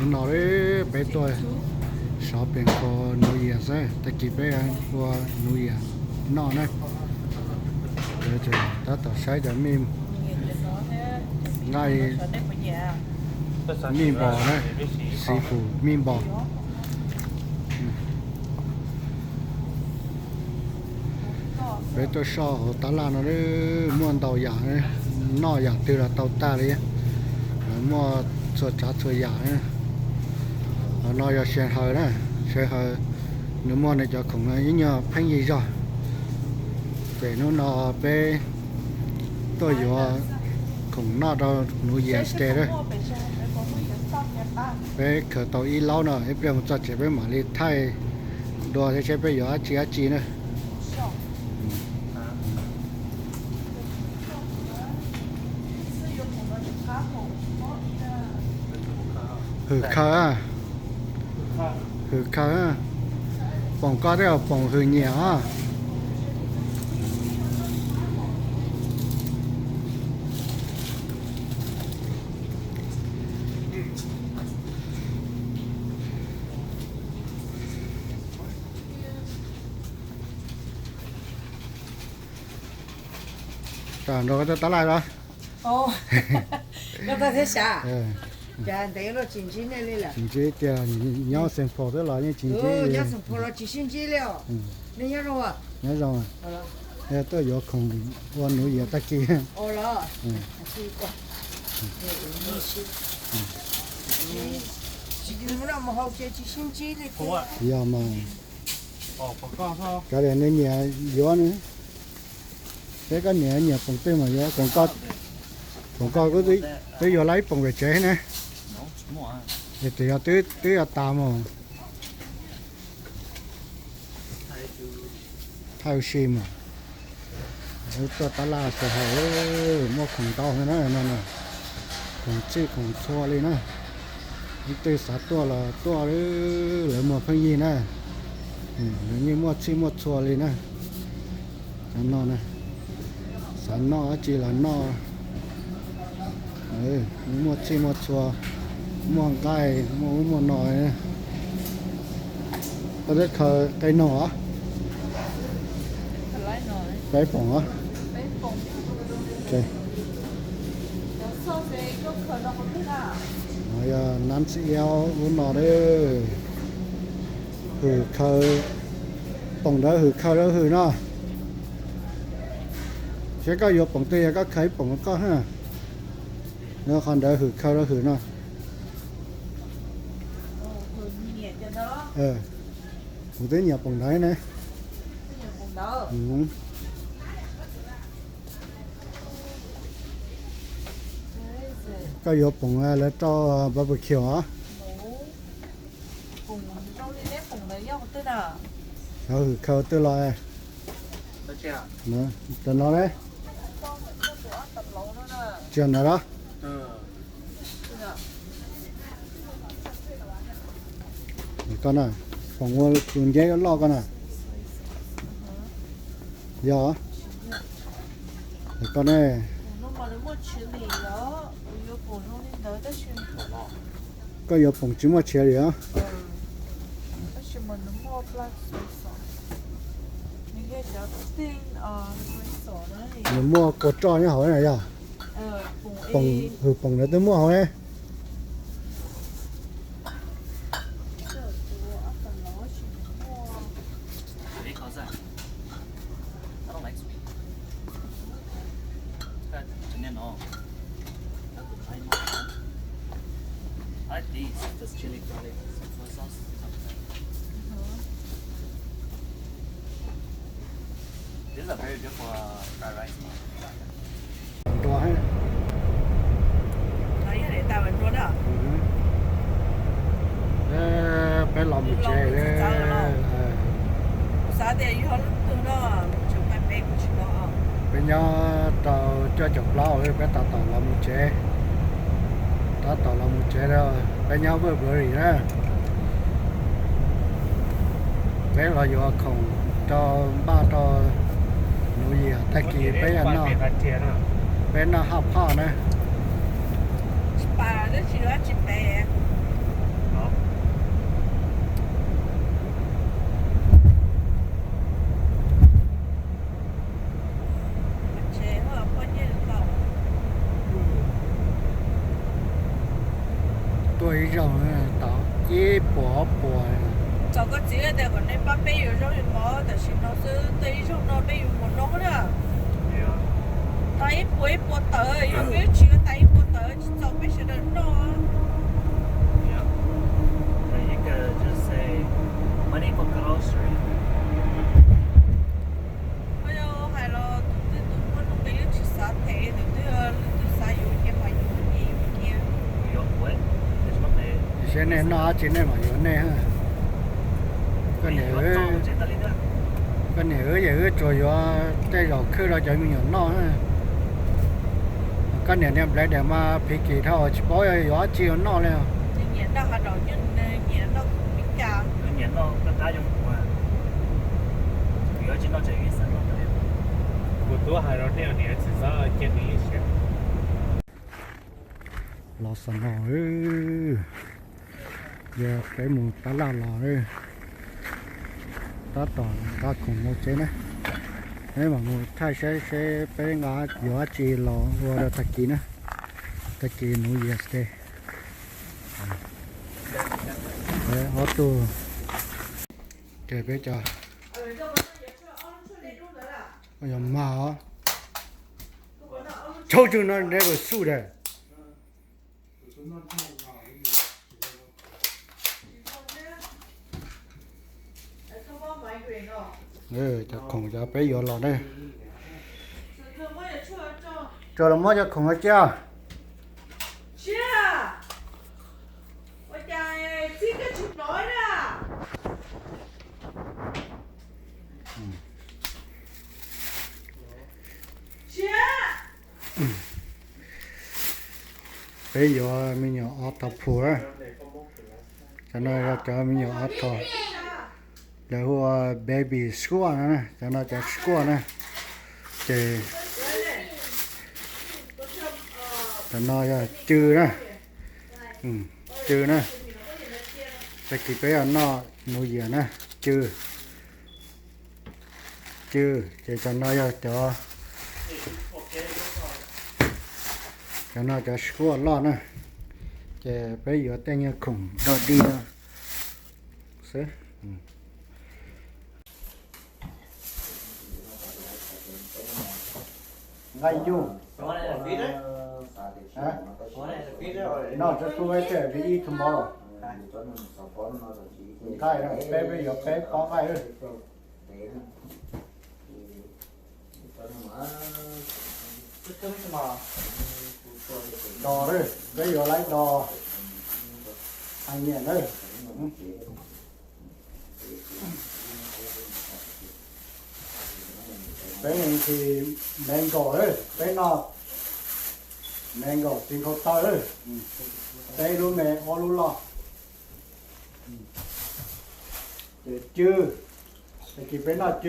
Hnub no peb tuaj shopping for New Year xwb, tag kis peb ua New Year noj na. Tab tom saib cov meat, nqaij, meatball na, seafood meatball. Peb tuaj soj hauv tab laj no muaj ntau yam, noj yam twg los tau tag li. Muaj txhua tsav txhua yam. Qhov no yog Shanghai na, Shanghai nws muaj nws cov khoom no ib nyuag pheej yig zog. Ces hnub no peb tuaj yuav khoom noj rau New Year Day na. Peb khaws tau ib laub no, ib pliag mus txog tsev peb mam li thaij dua thiab seb peb yuav dab tsi dab tsi na. Hwm khaws, hwm khaws, Poom koj twb yog Poom hwm nyiam os. Nrog koj tuaj tab laj los? Koj tuaj thiab sav? Cas ntev los tsis ntsib nej li lawm? Tsis ntsib tiag, nyob Xeem Phaum xwb los yeej tsis ntsib. Nyob Xeem Phaum los tsis sib ntsib li os. Nej nyob zoo? Nyob zoo. Tuaj yuav khoom ua New Year tag kis. Yog mas, kav liam nws nyiam yuav ne. Peb koj niam nyiam poom twg mas yuav. Poom koj twb yuav lawm ib poom pem tsev ne. Es twb yog, twb yog tas mus. Thaij ua si mas. Wb tuaj tab laj xwb hos, muaj khoom ntau na no. Khoom txhij khoom txhua li na. Leej twg xav tuaj los tuaj, lawv muag pheej yig na. Lawv yeej muaj txhij muaj txhua li na. Cov no na, xav noj dab tsi los noj. Muaj txhij muaj txhua, muaj nqaij, muaj ub muaj no. Koj twb khaws qee noog os? Peb poom os. Yog nab xib iab ub no, hwm khaws. Poom ntawd hwm khaws rau hwm no. Seb koj yuav poom twg, yog koj khaws ib poom rau koj. Qhov ntawd hwm khaws rau hwm no. Kuv twb nyiam poom ntawd ne. Koj yuav poom lawv rau barbecue os? Xyov hwm khaws twg los. Cov no ne? Tsis yog ntawd los? Koj na, poom ua tus nceb loj koj na. Yog koj ne. Koj yuav poom tsis muaj chili os? Nws muaj kua roj nyob hauv na yog? Poom, hwm poom ntawd twb muaj hauv ne. Peb los mus tsev. Peb nyob rau cuaj caum plaub, peb tab tom los mus tsev. Tab tom los mus tsev, peb nyob Woodbury na. Peb los yuav khoom rau npaj rau New Year tag kis peb noj, peb noj hot pot na. Ua ib zaug tau ib puas ob puas. Txog koj txiv tias kom nej pab peb yuav zaub yuav mov tam sim no xwb, tej ib zaug no peb yuav mus noj na. Tau ib puas ib puas tawv, yog peb tsis yuav tau ib puas tawv tsis txaus peb sawv daws noj. Koj yog hais los tus twg tus muaj nuj nqis twb tsis xav them, tus twg leej twg xav yuav ces mas yuav cia. Saib nej noj dab tsi nej mam yuav nej. Koj niam, koj niam wb ces wb tsuas yuav tej zaum khwb rau cov me nyuam noj. Koj niam niag blade mas picky dhau tsis paub yuav dab tsi noj li. Kuv twb hais rau nej niam txiv xav cia nws ib siab. Los xav no, yog peb mus tab laj los, tab tom nqa khoom mus tsev na. Peb mam mus thaij saib seb peb nqa yuav dab tsi los ua rau tag kis na. Tag kis New Year's Day. Ob tug, ces peb cov, yog mag os. Told you not never sue that. Cov khoom cov peb yuav los na. Tso los muab cov khoom no cia. Peb yuav me nyuam octopus na. Cov no yog cov me nyuam octopus, lawv hu ua baby squid no na, cov no cov squid na. Ces cov no yog cw na, cw na. Tag kis peb yuav noj New Year na, cw, cw. Ces cov no yog cov, cov no cov squid loj na. Ces peb yuav tej nyuag khoom dog dig no xwb. Nqaij nyuj. No, just put right there, we eat tomorrow. Nqaij, peb, peb yuav peb pob nqaij. Dos, peb yuav lawv dos. Hais nyiam na. Peb nqhis mango, peb noj mango txiv nkhaus taw, peb lub me ob lub loj. Ces cw, tag kis peb noj cw.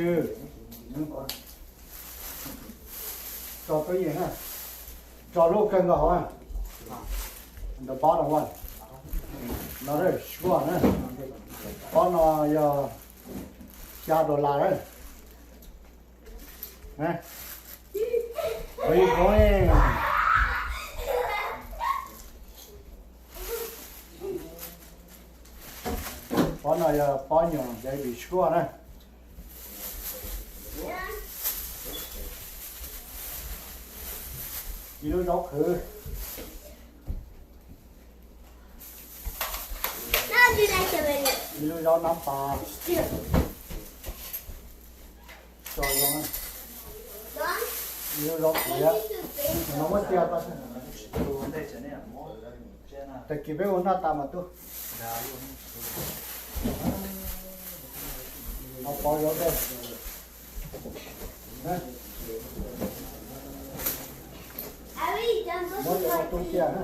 Tso peb yeej na, tso lub kawg nkaus hauv, the bottom one. No squid na, pob no yog xya dollar na. Pob no yog pob nyuam baby squid na. Ib lub zaub qhwv, ib lub zaub nab pas, tso zoo, ib lub zaub qhwv, no muab cia tau. Tag kis peb ua noj tas mas tub. Ho pov zaub dej. Muab cia tub cia na.